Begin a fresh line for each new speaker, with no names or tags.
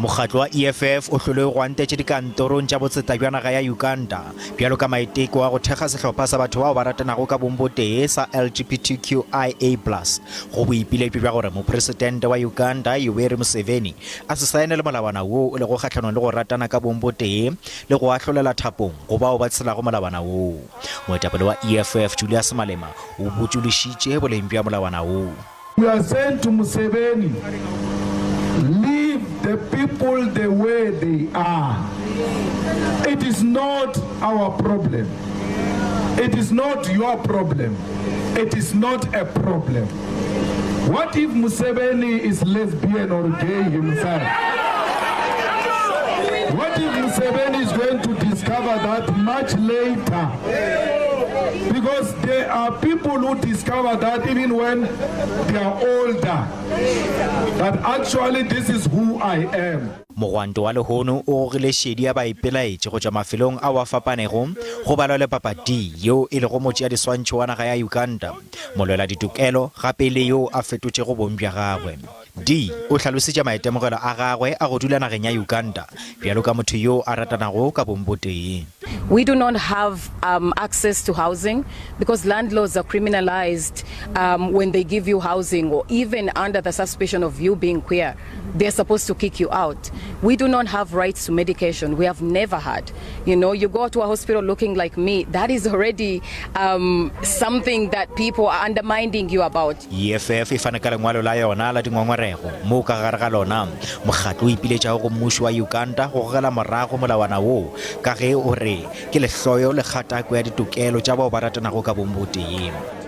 Mokgatlo wa EFF o hlwele o gwantetše dikantorong tša botseta bja naga ya Uganda bjalo ka maiteko a go thekga sehlopha sa batho bao ba ratanago ka bong botee sa LGBTQIA plus go boipiletšo bja gore Mopresidente wa Uganda Yoweri Museveni a se saenele molawana woo o lego kgahlanong le go ratana ka bong botee le go ahlolela thapong go bao ba tshelago molawana woo. Moetapele wa EFF Julius Malema o botšološitše boleng bja molawana woo.
We are saying to Museveni, leave the people the way they are. It is not our problem. It is not your problem. It is not a problem. What if Museveni is lesbian or gay himself? What if Museveni is going to discover that much later? Because there are people who discover that even when they are older, that actually this is who I am.
Mogwanto wa lehono o gogile šedi ya baipelaetši go tšwa mafelong ao a fapanego, go balwa le Papa Dee yo e lego motšeadiswantšho wa naga ya Uganda, molweladitokelo gape e le yo a fetotšego bong bja gagwe. Dee o hlalositše maitemogelo a gagwe a go dula nageng ya Uganda bjalo ka motho yo a ratanago ka bong botee.
We do not have um, access to housing because landlords are criminalized um, when they give you housing or even under the suspicion of you being queer. They're supposed to kick you out. We do not have rights to medication. We have never had. You know, you go to a hospital looking like me, that is already um, something that people are undermining you about.
EFF e fane ka lengwalo la yona la dingongorego moo ka gare ga lona mokgatlo o ipiletšago go mmušo wa Uganda go gogela morago molawana woo ka ge o re ke lehloyo le kgatako ya ditokelo tša bao ba ratanago ka bong botee.